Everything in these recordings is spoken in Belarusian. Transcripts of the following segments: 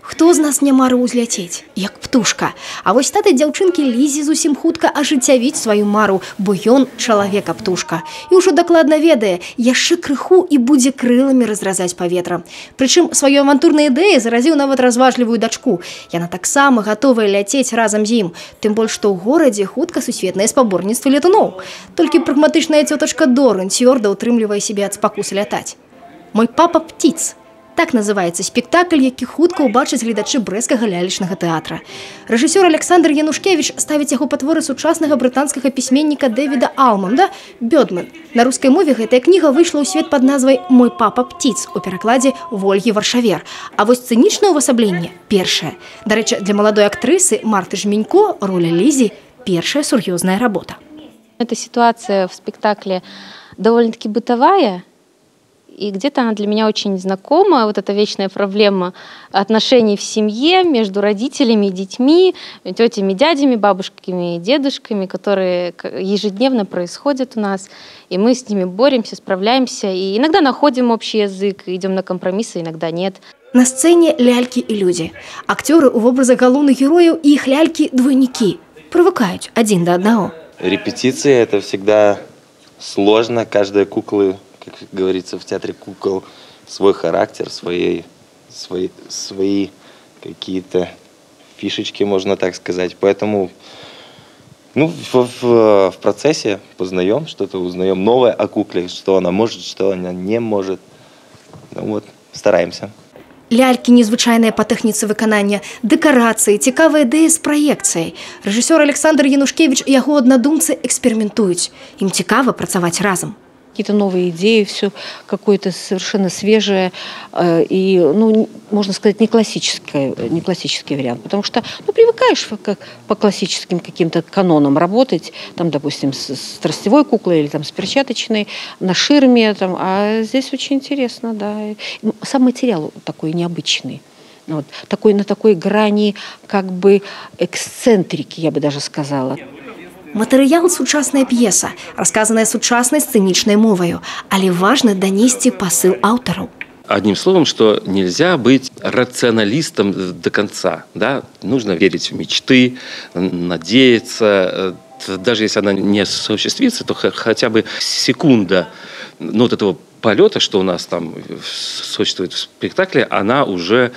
Хто з нас не марыў узляцець, як птушка? А вось тата дзяўчынкі Лізі зусім хутка ажыццявіць сваю мару, бо ён чалавека-птушка. І ўжо дакладна ведае, яшчэ крыху і будзе крыламі разразаць паветра. Прычым сваю авантурнай ідэяй заразіў нават разважлівую дачку. Яна таксама гатовая ляцець разам з ім. Тым больш, што ў горадзе хутка сусветнае спаборніцтва летуноў. Толькі прагматычная цётачка Дорын цвёрда ўтрымлівае сябе ад спакусы лятаць. «Мой папа птиц». Так называецца спектакль, які хутка ўбачаць гледачы Брэсцкага лялечнага тэатра. Рэжысёр Аляксандр Янушкевіч ставіць яго па творы сучаснага брытанскага пісьменніка Дэвіда Алманда «Бёрдмен». На рускай мове гэтая кніга выйшла ў свет пад назвай «Мой папа птиц» у перакладзе Вольгі Варшавер. А вось сцэнічнае ўвасабленне першае. Дарэчы, для маладой актрысы Марты Жменько роля Лізі першая сур'ёзная работа. Эта ситуация в спектакле довольно-таки бытовая. И где-то она для меня очень знакома, вот эта вечная проблема отношений в семье между родителями и детьми, тетями, дядями, бабушками и дедушками, которые ежедневно происходят у нас. И мы с ними боремся, справляемся, и иногда находим общий язык, идем на компромиссы, иногда нет. На сцэне лялькі і людзі. Акцёры ў вобразах галоўных герояў і іх лялькі-двойнікі. Прывыкаюць адзін да аднаго. Репетиции – это всегда сложно. Каждая кукла, как говорится в театре кукол, свой характер, свои какие-то фишечки, можно так сказать. Поэтому, ну, в процессе познаем что-то, узнаем новое о кукле, что она может, что она не может. Ну вот, стараемся. Лялькі незвычайныя па тэхніцы выканання, дэкарацыі, цікавая ідэя з праекцыяй. Рэжысёр Аляксандр Янушкевіч і яго аднадумцы эксперыментуюць. Ім цікава працаваць разам. Какие-то новые идеи, все какое-то совершенно свежее и, ну, можно сказать, не классический вариант, потому что, ну, привыкаешь как по классическим каким-то канонам работать, там, допустим, с тростевой куклой или там с перчаточной, на ширме, там, а здесь очень интересно, да. И, ну, сам материал такой необычный. Вот, такой, на такой грани как бы эксцентрики, я бы даже сказала. Матэрыял — сучасная п'еса, расказаная сучаснай сцэнічнай моваю, але важна данесці пасыл аўтараў. Одним словом, что нельзя быть рационалистом до конца. Да? Нужно верить в мечты, надеяться. Даже если она не осуществится, то хотя бы секунда, ну, вот этого полета, что у нас там существует в спектакле, она уже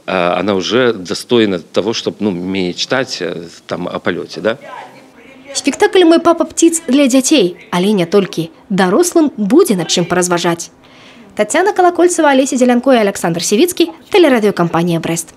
достойна того, чтобы, ну, мечтать там о полете. Да? Спектакль «Мой папа птиц» для дзяцей, але не толькі. Дарослым будзе над чым паразважаць. Таццяна Калакольцева, Алеся Зелянко і Аляксандр Сівіцкі, тэлерадыёкампанія «Брэст».